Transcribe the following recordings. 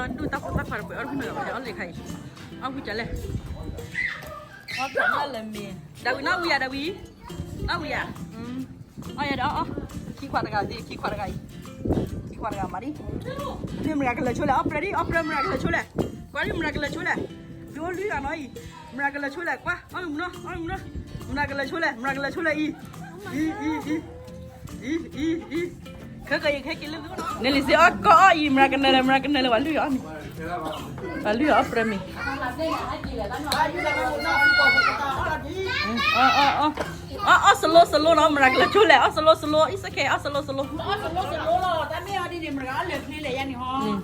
ဒူၣ်တၢ်ဖိသၣ်ခွါတပှဲၤအီၣ်တဖုနဂၤဘၣ် အီၣ်လံခါအံၤ, အီၣ်ဝံၤကလဲၣ်, အီၣ်ဖျါလၢမ့ၤ, ဒၣ်ဝံၤနီၣ်ဝံၤယၤ ဒၣ်ဝံၤ, အီၣ်ဝံၤယၤ, အီၣ်ယၤဒီးအီၣ်, ခံခွါတဂၤသ့ ခံခွါတဂၤအံၤ, ခံခွါတဂၤမၤဒ်, မ့ၢ်မရၤကလၢာ်ဆိလဲၣ် အီၣ်ပြၢဒ် အီၣ်ပြၢမရၤကလၢာ်ဆိလဲၣ်, ကွၢ်ဒ်မရၤကလၢာ်ဆိလဲၣ်, ဒိလံဂၤနီၤအံၤ, မရၤကလၢာ်ဆိလဲၣ် ကွၢ် အီၣ်မုၢ်နီၤ အီၣ်မုၢ်နီၤ, မရၤကလၢာ်ဆိလဲၣ် မရၤကလၢာ်ဆိလဲၣ်အံၤ, အံၤ အံၤ အံၤ အံၤ ခဲကယခဲက့ၤလၢ နလံၤစ့အီၣ်ကီၢ်အီၣ်အံၤ မရၤကနၢၤလဲၣ်မရၤကနၢၤလဲၣ် ပှၤလုၢ်အီၣ်န့ၣ်, ပှၤလုၢ်အီၣ်ပြၢမ့ၤ, အီၣ် အီၣ် slow slow နီၤ မရၤကလၢာ်ဆိလဲၣ် အီၣ် slow slow အံၤစခဲ အီၣ် slow slow, အီၣ် slow slow လီၤ တၢ်မ့ၢ်အီၤဒ်န့ၣ် မရၤအီၣ်လၢာ်ချ့လဲၣ်ယါန့ၣ်ဟ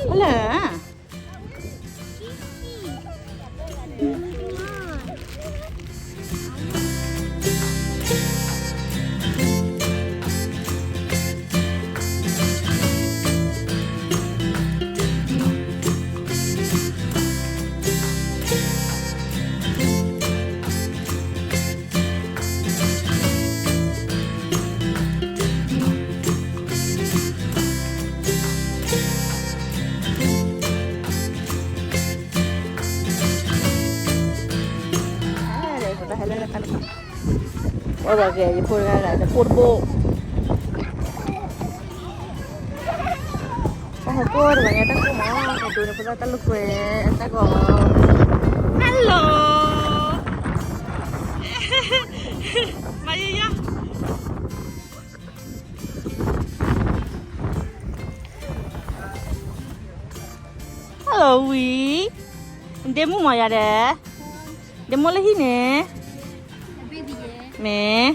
ီ လၢ ဝဲဘၣ်ကဲ ယဖိတဂၤဂၤ တဖိတဘိ တၢ်ဟဲကိၢ်တဘၣ်ညါ တၢ်ကိၢ်မး ဟဲဒိးန့ၢ်ဖိသၣ်တၢ်လိာ်ကွဲ တၢ်ဂီၤ Hello မၤယယ Hello ဝံၤ ဒ့မုၣ်မၤယၤဒဲး ဒ့မုၣ်လၢဟံၣ်န့ၣ် မ့ၢ်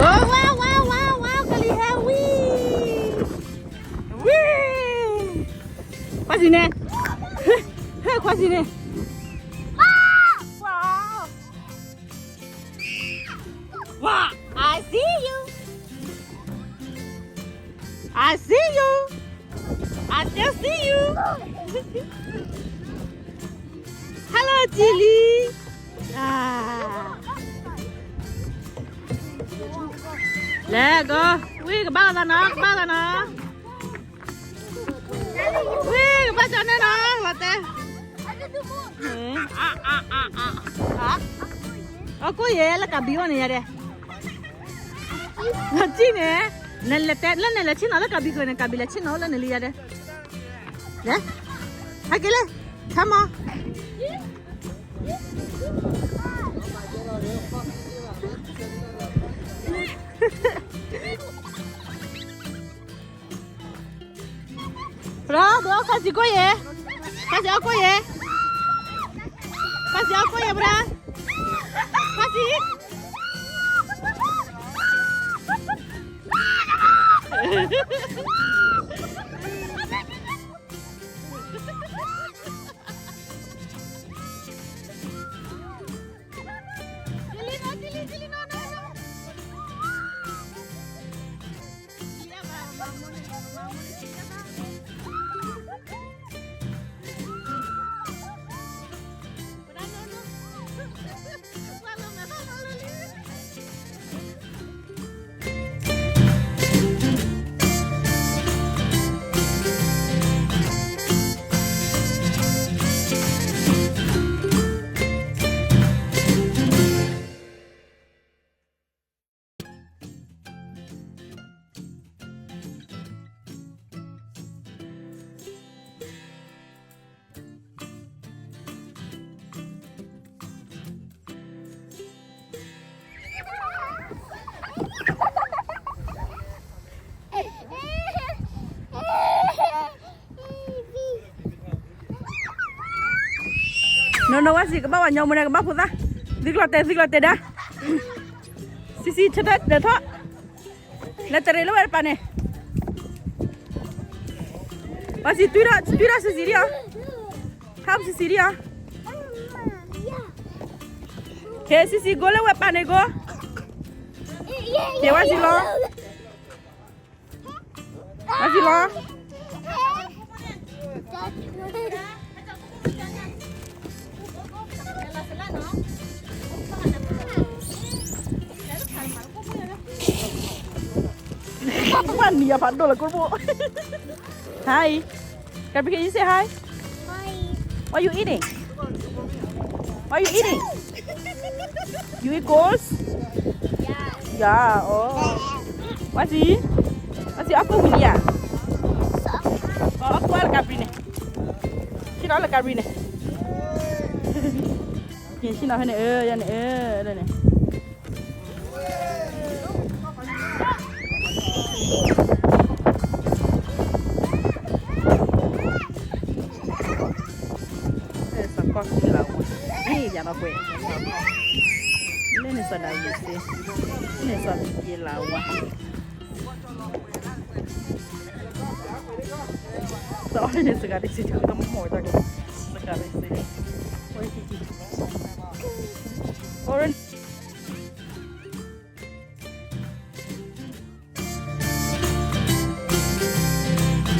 Wow, wow, wow, wow, wow, ကလံၤဟဲဝံၤ ဝံၤ ခွါစံးန့ၣ် ဟဲ ခွါစံးန့ၣ် Wow. Wow, I see you. I see you. I still see you. Hello, Chili. Ah. Let go. ဝံၤ ကဘၣ်လီၤသးနီၤ ကဘၣ်လီၤနီၤ ဝံၤ ကဘၣ်ကၠီန့ၣ်နီၤ လီၤတဲာ် အီၣ်ကိၣ်ယဲ လၢကးဘံအိၣ်န့ၣ်ယၤဒဲး နထံၣ်န့ၣ် နလဲၤတဲ လၢနလဲၤဆ့ၣ်နီၤလၢကးဘံကွံာ်န့ၣ် ကးဘံလဲၤဆ့ၣ်နီၤအိၣ်လၢနလံယၤဒဲး လဲၤ ဟဲက့ၤလၢ come on ဘြၣ် ဒုးအီၣ်ခါစံးကိၣ်ယဲ ခါစံးအီၣ်ကိၣ်ယဲ ခါစံးအီၣ်ကိၣ်ယဲ ဘြၣ် ခါစံးနီၢ်နီၢ်ဝဲစံး ကဘၣ်ဝဲညီမုၢ်န့ၣ် ကဘၣ်ဖိသၣ် သုကျီၢ်တဲာ် သုကျီၢ်တဲာ်ဒၣ် စံးစံး ဆၢထၢၣ်တဲာ်ထီၣ် လဲၤတရံးလၢဝဲတပၤန့ၣ် ဝဲစံး တွံၢ်ထီၣ် တွံၢ်ထီၣ်စံးစံးဒံးအီၤ ဟးစံးစံးဒံးအီၤ Hello, ဟဲ စံးစံး ကိးလၢဝဲပာ်န့ၣ်ကိး, ကဲဝဲစံးလီၤ, ဝဲစံးလီၤ. ပှၤနံၤအဖးဒိၣ်လၢကိးဘိ. Hi. Gabriel, can you say hi? Hi. What you eating? What you eating? You eat ghost? Yeah. Yeah, oh. What is? What is အီၣ်ကိၣ်ဝံၤလံဧါ. အီၣ်ကိၣ်လၢ Gabriel န့ၣ်. ဆ့ၣ်နီၤလၢ Gabriel န့ၣ်. ဆ့ၣ်နီၤဖဲန့ၣ် အၢ ယၤန့ၣ် အၢ လၢန့ၣ်. စီၤကီၢ်ကံလၢဝဲ, န့ၣ်ယၤနီၢ်ကွဲး, လၢန့ၣ်စီၤဒၤဝံးစ့, န့ၣ်စီၤကံလၢဝဲ, စီၤအီၣ်န့ၣ်စကၤဒ်စ့, တမ့ၢ်မီၢ်ဝဲတၢ်က, စကၤဒ်စ့, ဝဲကံကံ, အီၣ် လၢခံဂၤဒီးအီၣ်လဲ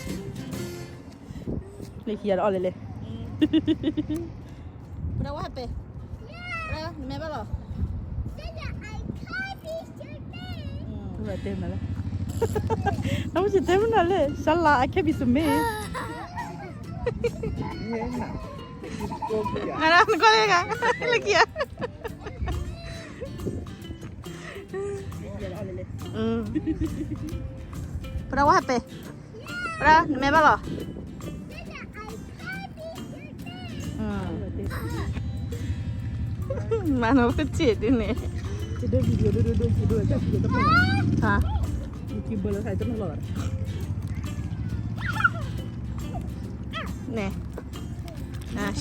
ၣ်လဲၣ်. ပရၢဝဲဟဲပဲ, ပရၢ နမဲဘၣ်လီၤ. တဲမနုၤလဲၣ်, နမ့ၢ်တဲမနုၤလဲၣ်, ရှါလၤ I can't be so mean. နကွၢ်လၢဂၤ, လၢခံဂၤ. ပရၢဝဲဟဲပဲ, ပရၢ နမဲဘၣ်လီၤ. မၤနီၢ်ပစ့ၣ်ဒ်န့ၣ်, န့ၣ်,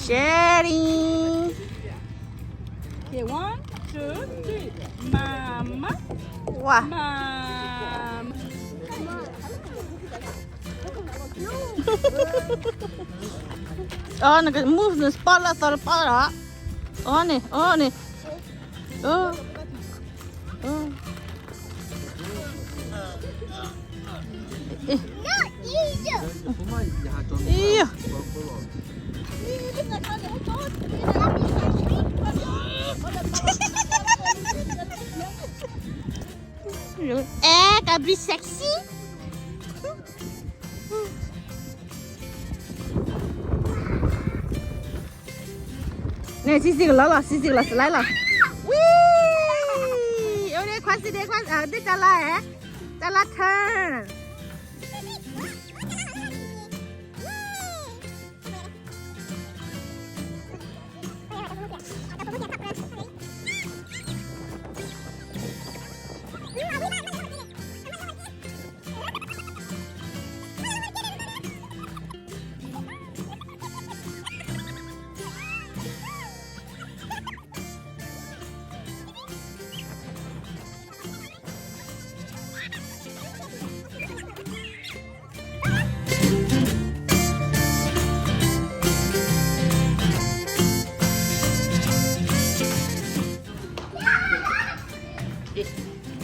sharing. Okay, one, two, three. Mama. ဝါ. Mama. အီ နက move န spot လၢအသီတပီၢ်လီၤ. အီန့ၣ်, အီန့ၣ်, အီ, အီ, အီ, အဲ ကဘျံး sexy. န့ၣ် စံးစံးကလီလီၤ, စံးစံးကလီ slide လီၤ. ဝံ, အိၣ်ဒ့ခွါ စံးဒ့ခွါ, ဒ့တၢ်လါဧဲ, တၢ်လါ turn.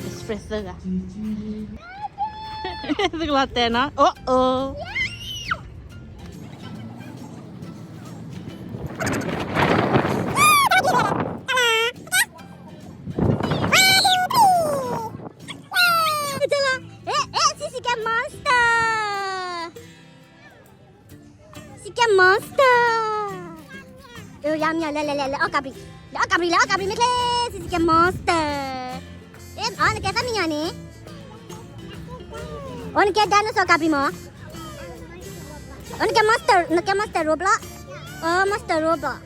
Espresso ဂၤ, သုကလီၤတဲာ်နီၤ, အိၣ်အိၣ်. စံးစံးကဲ monster, စံးကဲ monster. လဲၤလဲၤလဲၤ လဲၤအီၣ်ကဘျံး, လဲၤအီၣ်ကဘျံး လဲၤအီၣ်ကဘျံးမ့ၢ်ချ့, စံးစံးကဲ monster. အီ နကဲသၣ်မံယၤန့ၣ်, အီ နကဲ dinosaur ကဘျံးမး, အီ နကဲ monster, နကဲ monster Roblox, အီ monster Roblox,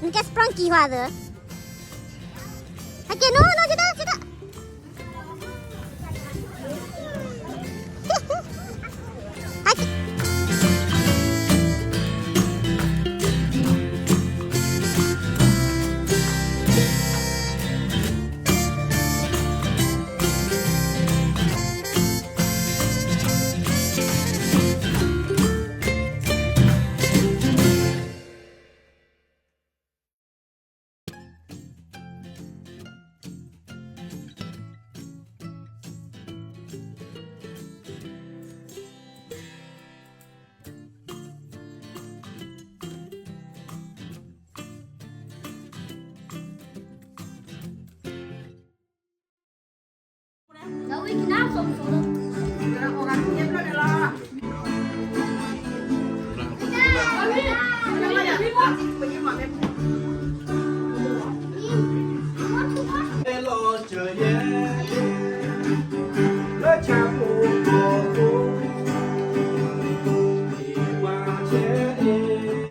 နကဲ Sprunky ဟီသၢ, ဟဲက့ၤနီၤ နီၤ ကဒၣ် ကဒၣ်. နၢ်စိၤစိၤလၢ အီၣ်ဂၤ